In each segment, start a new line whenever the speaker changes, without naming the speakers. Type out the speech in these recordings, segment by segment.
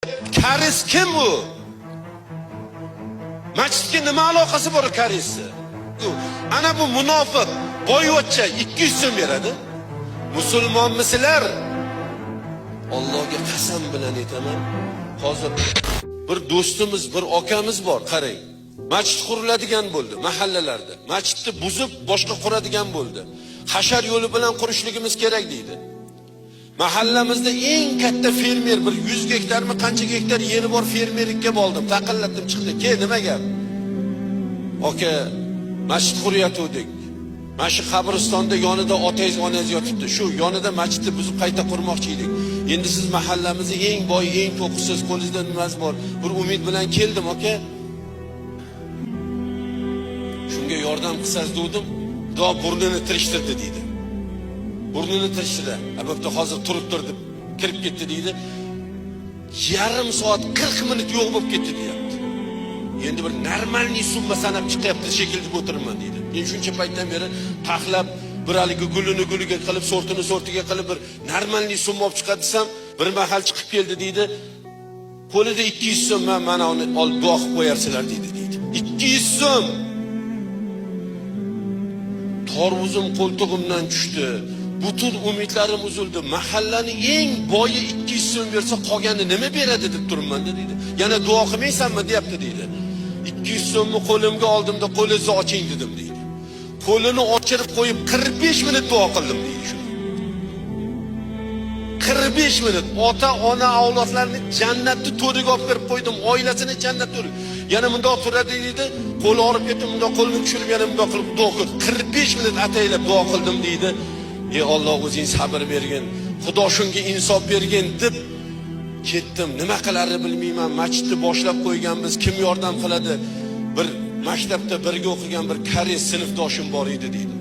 Koreys kim u? Masjidga nima aloqasi bor koreysni? Ana bu munofiq boyvachcha 200 so'm beradi. Musulmonmisizlar? Allohga qasam bilan aytaman. Hozir bir do'stimiz, bir akamiz bor, qarang. Masjid quriladigan bo'ldi mahallalarda. Masjidni buzib boshqa quradigan bo'ldi. Hashar yo'li bilan qurishligimiz kerak deydi. Mahallamizda eng katta fermer bir 100 gektarmi qancha gektar yeri bor fermerlikka bordim. Taqillatdim chiqdi. Ke nima gap? Aka, masjid qurayotgandik. Mana shu qabristonda yonida otangiz, onangiz yotibdi. Shu yonida masjidni buzib qayta qurmoqchi edik. Endi siz mahallamizni eng boy, eng to'qisiz, qo'lingizda nimasi bor? Bir umid bilan keldim, aka. Shunga yordam qilsangiz dedim. Xudo burnini tirishtirdi deydi. Burnini tirishtirdi. Bo'pti, hozir turib tur deb kirib ketdi deydi. Yarim soat 40 minut yo'q bo'lib ketdi deyapti. Endi bir normalniy summa sanab chiqyapti shekilli deb o'tiribman deydi. Men shuncha paytdan beri taxlab bir haligi gulini guliga qilib, sortini sortiga qilib bir normalniy summa olib chiqadi desam, bir mahal chiqib keldi deydi. Qo'lida 200 so'm, man mana uni olib duo qilib qo'yarsizlar deydi deydi. 200 so'm. Tarvuzim qo'ltig'imdan tushdi. Butun umidlarim uzildi. Mahallani eng boyi 200 so'm bersa, qolgani nima beradi deb turibman deydi. Yana duo qilmaysanmi deyapti deydi. 200 so'mni qo'limga oldimda qo'lingizni oching dedim deydi. Qo'lini ochirib qo'yib 45 minut duo qildim deydi shuni. 45 minut ota ona avlodlarini jannatni to'riga olib kirib qo'ydim, oilasini jannat to'riga. Yana bundoq turadi deydi, qo'li og'rib ketdi, bundoq qo'lini tushirib yana bundoq qilib duo qildi. 45 minut ataylab duo qildim deydi. Ey Alloh o'zing sabr bergin, Xudo shunga insof bergin deb ketdim. Nima qilarni bilmayman. Masjidni boshlab qo'yganmiz, kim yordam qiladi? Bir maktabda birga o'qigan bir koreys sinfdoshim bor edi deydi.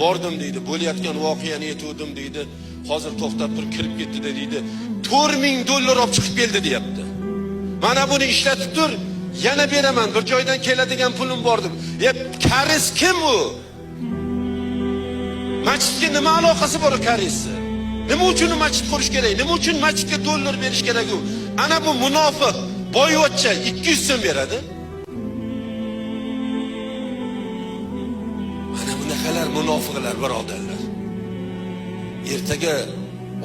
Bordim deydi, bo'layotgan voqeani aytuvdim deydi. Hozir to'xtab turib kirib ketdi deydi. 4000 dollar olib chiqib keldi deyapti. Mana buni ishlatib tur, yana beraman, bir joydan keladigan pulim bor deb. E, koreys kim u? Masjidga nima aloqasi bor koreysni? Nima uchun masjid qurish kerak? Nima uchun masjidga dollar berish kerak u? Ana bu munofiq boyvachcha 200 so'm beradi. Mana bunaqalar munofiqlar, birodarlar. Ertaga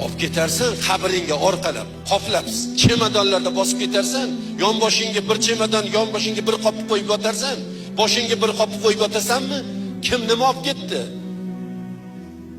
olib ketarsan qabringga orqalab, qoplab, chemadonlarda bosib ketarsan, yonboshingga bir chemadon, yonboshingga bir qop qo'yib yotarsan, boshingga bir qop qo'yib yotasanmi? Kim nima olib ketdi?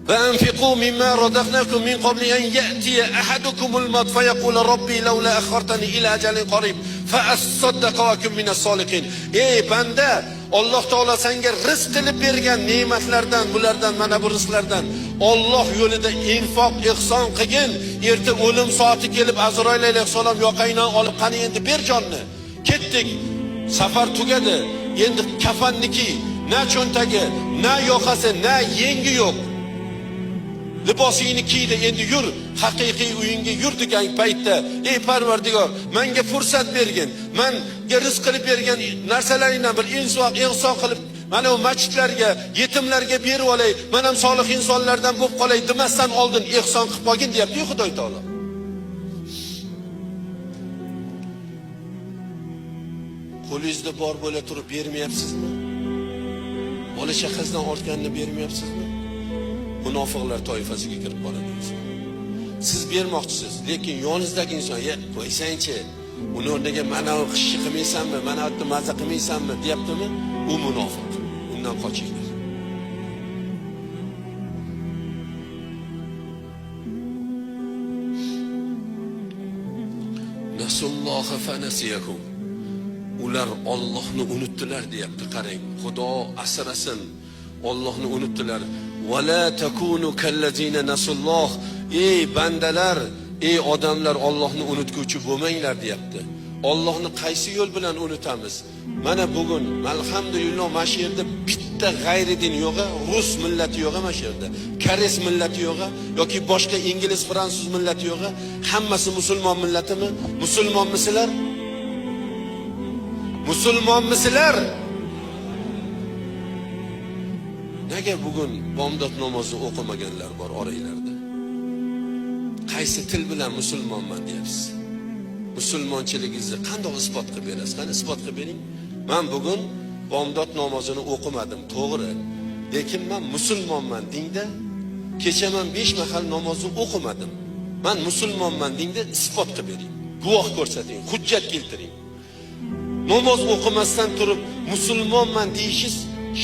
وأنفقوا مما رزقناكم من قبل أن يأتي أحدكم الموت فيقول ربي لولا أخرتني إلى أجل قريب فأصدق وأكن من الصالحين. Ey banda, Alloh taolo senga rizq qilib bergan ne'matlardan, bulardan, mana bu rizqlardan Alloh yo'lida infoq, ihson qilgin. Erta o'lim soati kelib Azroil alayhissalom yoqangdan olib, qani endi ber jonni. Ketdik. Safar tugadi. Endi kafanniki, na cho'ntagi, na yoqasi, na yengi yo'q. Libosingni kiydi, endi yur, haqiqiy uyingga yur degan paytda, ey Parvardigor, menga fursat bergin. Menga rizq qilib bergan narsalaringdan bir insof, ihson qilib, mana bu masjidlarga, yetimlarga berib olay, men ham solih insonlardan bo'lib qolay demasdan oldin ihson qilib qolgin deyapti-yu Xudoy taolo. Qo'lingizda bor bo'la turib bermayapsizmi? Bola chaqasidan ortganini bermayapsizmi? Munofiqlar toifasiga kirib qoladi inson. Siz bermoqchisiz, lekin yoningizdagi inson, "Ya, qo'ysangchi, uni o'rniga mana bu qishni qilmaysanmi, mana bu yerda maza qilmaysanmi?" deyaptimi? U munofiq. Undan qochinglar. Nasulloha fanasiyahum. Ular Allohni unutdilar deyapti, qarang. Xudo asrasin. Allohni unutdilar. Va la takunu kallazina nasulloh. Ey bandalar, ey odamlar, Allohni unutguvchi bo'lmanglar deyapti. Allohni qaysi yo'l bilan unutamiz? Mana bugun alhamdulillah mana shu yerda bitta g'ayri din yo'q, rus millati yo'q mana shu yerda. Koreys millati yo'q yoki boshqa ingliz, fransuz millati yo'q. Hammasi musulmon millatimi? Musulmonmisizlar? Musulmonmisizlar? Nega bugun bomdod namozini o'qimaganlar bor oranglarda? Qaysi til bilan musulmonman deyapsiz? Musulmonchiligingizni qanday isbot qilib berasiz? Qani isbot qilib bering. Men bugun bomdod namozini o'qimadim, to'g'ri. Lekin men musulmonman dingda. Kecha men 5 mahal namozni o'qimadim. Men musulmonman dingda isbot qilib bering. Guvoh ko'rsating, hujjat keltiring. Namoz o'qimasdan turib musulmonman deyishingiz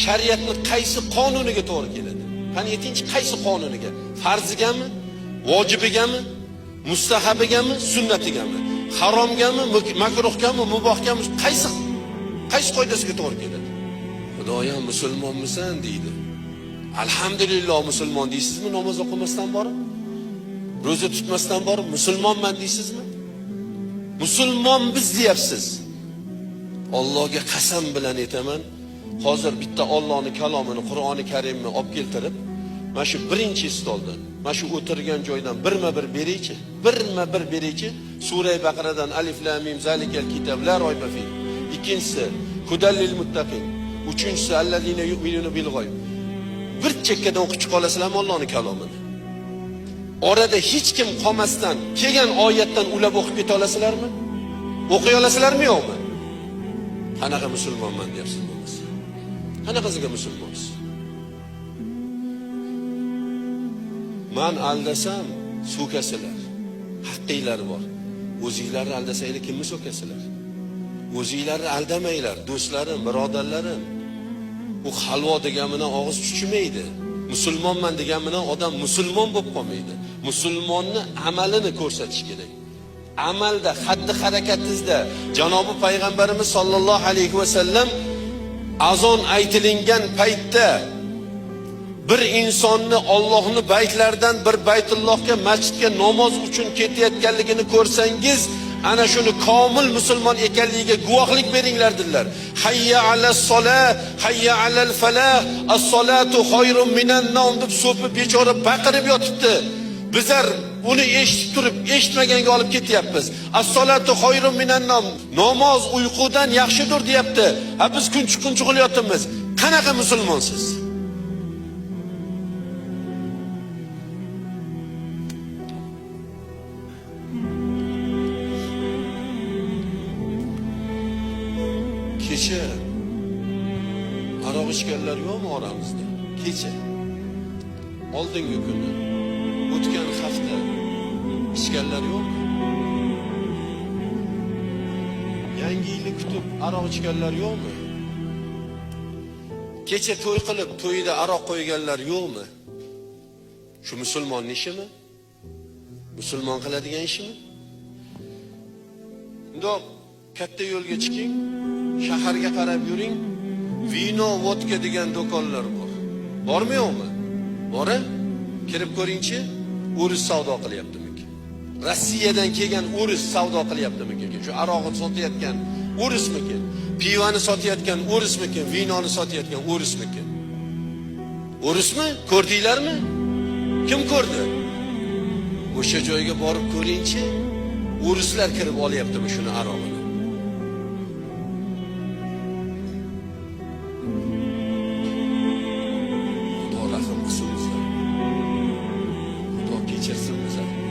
shariatning qaysi qonuniga to'g'ri keladi? Qani aytingchi, qaysi qonuniga? Farzigami, vojibigami, mustahabigami, sunnatigami, haromgami, makruhgami, mubohgami, qaysi qoidasiga to'g'ri keladi? Xudoyam musulmonmisan deydi. Alhamdulillah musulmon deysizmi namoz o'qimasdan borib? Ro'za tutmasdan borib musulmonman deysizmi? Musulmon biz deyapsiz. Allohga qasam bilan aytaman, hozir bitta Allohning kalomini, Qur'oni Karimni olib keltirib, mana shu birinchi stoldan, mana shu o'tirgan joydan birma-bir beraychi, birma-bir beraychi. Sura Baqaradan alif lam mim zalikal kitob la royba fi. Ikkinchisi hudallil muttaqin. Uchinchisi allazina yu'minuna bil g'oyb. Bir chekkadan o'qib chiqa olasizlarmi Allohning kalomini? Orada hech kim qolmasdan kelgan oyatdan ulab o'qib keta olasizlarmi? O'qiy olasizlarmi yo'qmi? Qanaqa musulmonman deyapsiz bo'lmasa? Qanaqasiga musulmonsiz? Man aldasam so'kasizlar. Haqqinglar bor. O'zinglarni aldasanglar kimni so'kasizlar? O'zinglarni aldamanglar, do'stlarim, birodarlarim. U halvo degan bilan og'iz chuchimaydi. Musulmonman degan bilan odam musulmon bo'lib qolmaydi. Musulmonni amalini ko'rsatish kerak. Amalda, xatti harakatingizda janobi payg'ambarimiz sollallohu alayhi va sallam azon aytilingan paytda bir insonni Allohning baytlaridan bir baytullohga, masjidga namoz uchun ketayotganligini ko'rsangiz, ana shuni komil musulmon ekanligiga guvohlik beringlar dedilar. Hayya alas solah, hayya alal falah, as-solatu khayrun minan nawm deb so'pib bechora baqirib yotibdi. Bizlar uni eshitib turib, eshitmaganga olib ketyapmiz. As-solatu khayrun minan nawm. Namoz uyqudan yaxshidir deyapti. Ha biz kun chiqquncha qilyapmiz. Qanaqa musulmonsiz? Kecha aroq ichganlar yo'qmi oramizda? Kecha, oldingi kuni, o'tgan hafta ichganlar yo'qmi? Yangi yilni kutib aroq ichganlar yo'qmi? Kecha to'y qilib to'yida aroq qo'yganlar yo'qmi? Shu musulmonning ishimi? Musulmon qiladigan ishimi? Bundoq katta yo'lga chiqing, shaharga qarab yuring, vino, vodka degan do'konlar bor. Bormi yo'qmi? Bor-a? Kirib ko'ringchi, o'ris savdo qilyaptimikin? Rossiyadan kelgan o'ris savdo qilyaptimikin? Shu aroqni sotayotgan o'rismikin? Pivani sotayotgan o'rismikin? Vinoni sotayotgan o'rismikin? O'rismi? Ko'rdinglarmi? Kim ko'rdi? O'sha joyga borib ko'ringchi, o'rislar kirib olyaptimi shuni arog'ini? Xudo rahm qilsin bizlarga. Xudo kechirsin bizlarni.